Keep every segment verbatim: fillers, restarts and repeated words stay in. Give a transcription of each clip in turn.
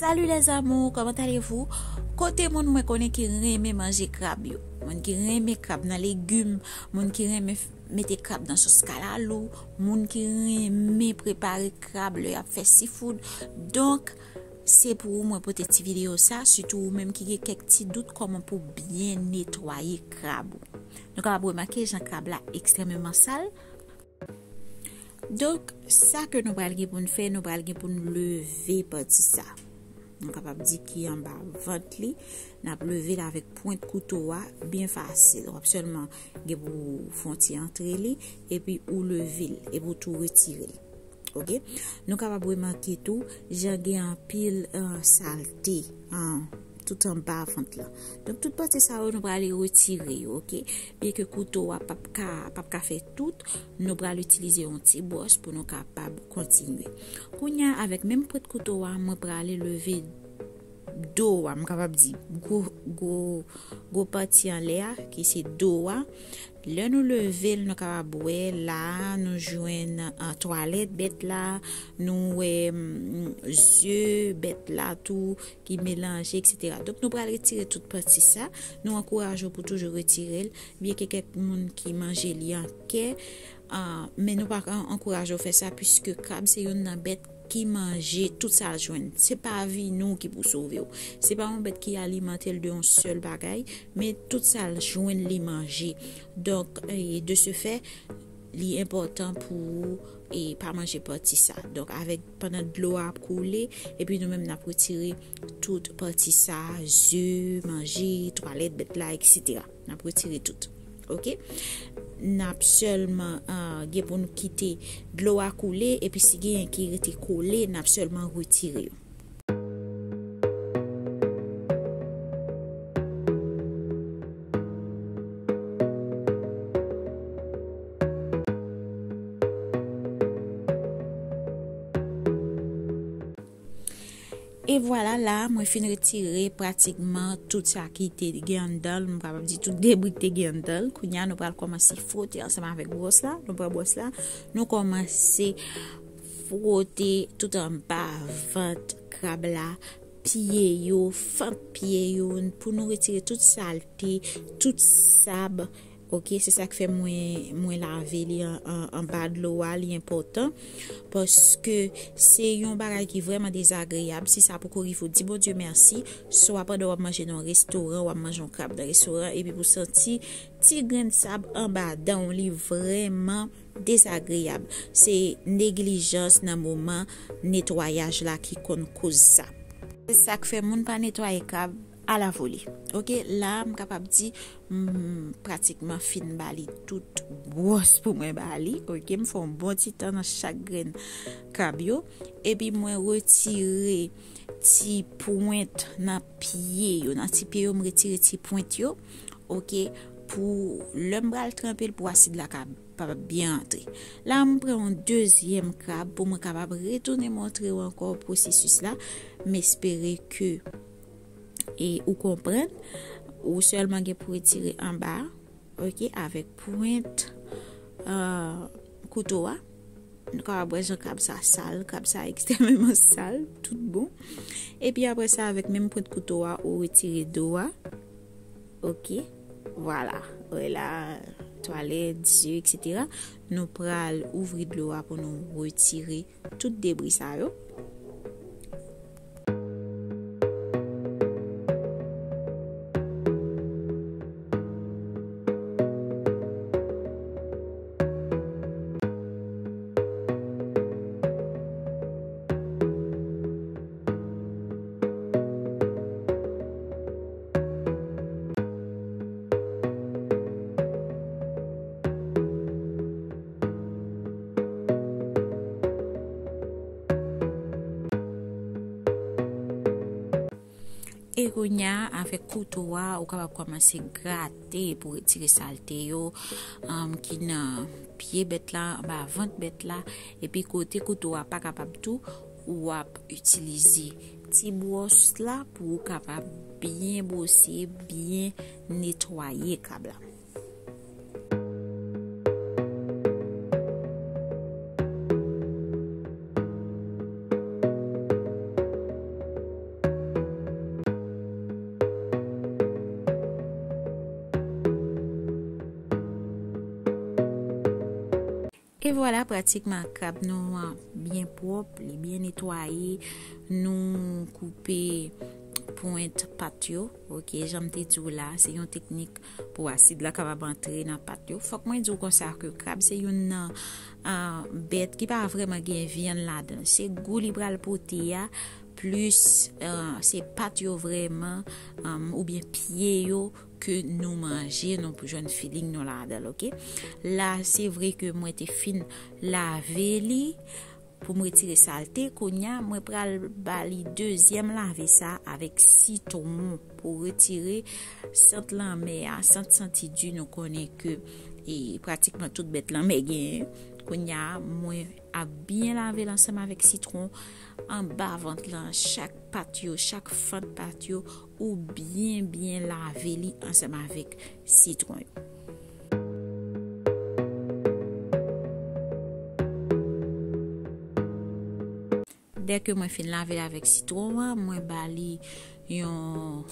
Salut les amours, comment allez-vous? Kote moun mwen konnen ki renmen manje krab yo? Moun ki renmen krab nan legim, moun ki renmen f- mete krab nan sòs kalalou, moun ki renmen prepare krab lè y ap fè seafood. Donk, se pou ou mwen pote ti videyo sa, sitou ou menm ki gen kèk ti dout kòman pou byen netwaye krab ou. Nou kapab remake jan krab la ekstrèmeman sal. Donk, sa ke nou pral gen pou n fè, nou pral gen pou n leve pati sa. Nou kapab di ki anba vant li, n ap leve l avèk pwent kouto a, byen fasil. W ap sèlman gen pou fè yon ti antre li, epi ou leve l, epi ou tou retire l. Oke? Nou kapab remake tou, jan gen anpil, eh, salte, eh, tout anba vant lan. Donk, tout pati sa yo, nou prale retire yo, oke? Byen ke kouto a p ap ka, p ap ka fè tout, nou pral itilize yon ti bwòs pou nou kapab kontinye. Kounye a, avèk menm pwent kouto a, mwen prale leve do a, m kapab di, gwo, gwo, gwo pati anlè a, ki se do a. Lè nou leve l, nou kapab wè la, nou jwenn, ah, twalèt bèt la, nou wè, mm, zye bèt la tou ki melanje, et cetera. Donk, nou pral retire tout pati sa. Nou ankouraje w pou toujou retire l. Byen ke kèk moun ki manje li an kè, ah, men nou pa ka ankouraje w fè sa, piske krab se youn nan bèt ki manje tout sa l jwenn. Se pa vi nou ki pou sove w. Se pa yon bèt ki alimante l de yon sèl bagay, men tout sa l jwenn li manje. Donk, e, de ce fait, li enpòtan pou ou, e, pa manje pati sa. Donk, avèk, pandan dlo a ap koule, epi nou menm n ap retire tout pati sa, zye, manje, twalèt bèt la, et cetera. N ap retire tout. Oke? N ap sèlman, ah, gen pou nou kite dlo a koule, epi si genyen ki rete kole, n ap sèlman retire yo. E vwala la, mwen fin retire pratikman tout sa ki te gen anndan l, m kapab di tout debri ki te gen anndan l. Kounye a, nou pral kòmanse fwote ansanm avèk bwòs la. Nou pran bwòs la, nou kòmanse fwote tout anba vant krab la, pye yo, fant pye yo, pou nou retire tout salte, tout sab. Oke, se sa k fè mwen, mwen lave li an, an, anba dlo a, li enpòtan, paske se yon bagay ki vrèman dezagreyab. Si sa poko rive w, di Bondye mèsi. Swa pandan w ap manje nan yon restoran, w ap manje yon krab nan restoran, epi pou santi ti grenn sab anba dan w, li vrèman dezagreyab. Se neglijans nan moman netwayaj la ki konn koz sa. Se sa k fè moun pa netwaye krab a la vole. Oke, la, m kapab di, m pratikman fin ba li tout bwòs pou mwen ba li. Oke, m fè yon bon ti tan nan chak grenn krab yo. Epi mwen retire ti pwent nan pye yo. Nan ti pye yo, m retire ti pwent yo. Oke, pou lè m pral tranpe l, pou asid la ka pa byen antre. La, m pran yon dezyèm krab pou mwen kapab retounen montre w ankò pwosesis la. M espere ke, e, ou konprann. Ou sèlman gen pou retire anba a, oke, avèk pwent, ah, kouto a. Nou kapab wè jan krab sa sal, krab sa ekstrèmeman sal, tout bon. Epi apre sa, avèk menm pwent kouto a, ou retire do a. Oke, vwala. Wè la, twalèt, zye, et cetera. Nou pral ouvri dlo a pou nou retire tout debri sa yo. E kounye a, avèk kouto a, ou kapab kòmanse grate pou retire salte yo, um, ki nan pye bèt la, anba vant bèt la, epi kote kouto a pa kapab tou, w ap itilize ti bwòs la pou ou kapab byen bwose, byen netwaye krab la. E vwala, pratikman krab nou an byen pwòp, li byen netwaye. Nou koupe pwent pat yo, ok, jan m te di w la, se yon teknik pou asid la kapab antre nan pat yo. Fòk mwen di w konsa ke krab se youn nan, ah, bèt ki pa vrèman gen vyann ladan l. Se gou li pral pote a, plis, ah, se pat yo vrèman, ah, oubyen pye yo ke nou manje, nou pou jwenn feeling nou ladan l, ok? La, se vre ke mwen te fin lave li pou m retire salte. Kounye a, mwen pral ba li dezyèm lave sa avèk sitwon pou retire sant lanmè a, sant santidi nou konnen ke, e, pratikman tout bèt lanmè genyen. Kounye a, mwen ap byen lave l ansanm avèk sitwon anba vant lan, chak pat yo, chak fant pat yo, ou byen, byen lave li ansanm avèk sitwon yo. Dèke mwen fin lave l avèk sitwon an, mwen ba li yon,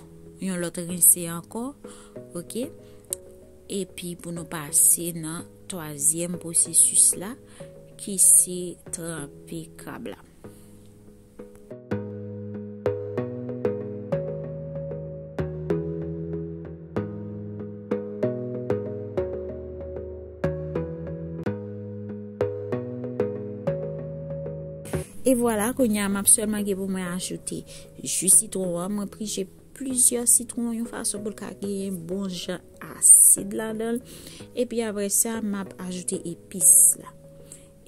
yon lòt rense ankò, ok? Epi pou nou pase nan twazyèm pwosesis la, ki se tranpe krab la. E vwala, kounye a, m ap sèlman gen pou mwen ajoute ji sitwon an. Mwen prije plizyè sitwon yon fason pou l ka genyen bon jan asid ladan l. Epi apre sa, m ap ajoute epis la.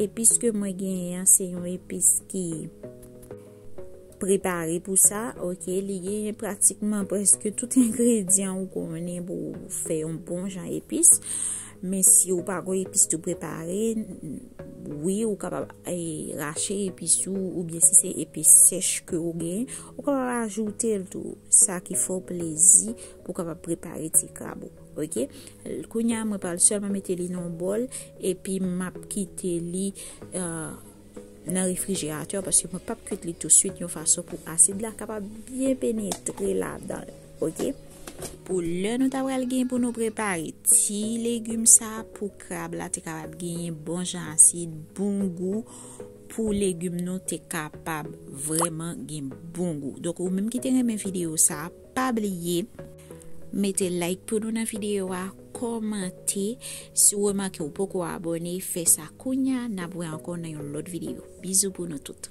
Epis ke mwen genyen an, se yon epis ki prepare pou sa, ok? Li genyen pratikman prèske tout engredyan ou konnen pou w fè yon bon jan epis. Men si ou pa gon epis tou prepare, wi, ou kapab, eh, rache epis ou, oubyen si se epis sèch ke ou genyen, ou kapab ajoute l tou. Sa ki fè w plezi pou w kapab prepare ti krab ou, ok? Kounye a, mwen pral sèlman mete li nan yon bòl, epi m ap kite li, eh, nan refrijeratè, paske mwen p ap kwit li touswit, yon fason pou asid la kapab byen penetre ladan l, ok? Pou lè nou ta pral gen pou nou prepare ti legim sa pou krab la te kapab genyen bon jan asid, bon gou, pou legim nou te kapab vrèman gen bon gou. Donk, ou menm ki te renmen videyo sa, pa bliye mete like pou nou nan videyo a, kòmante. Si w remake w poko abòne, fè sa kounye a. N ap wè ankò nan yon lòt videyo. Bizou pou nou tout.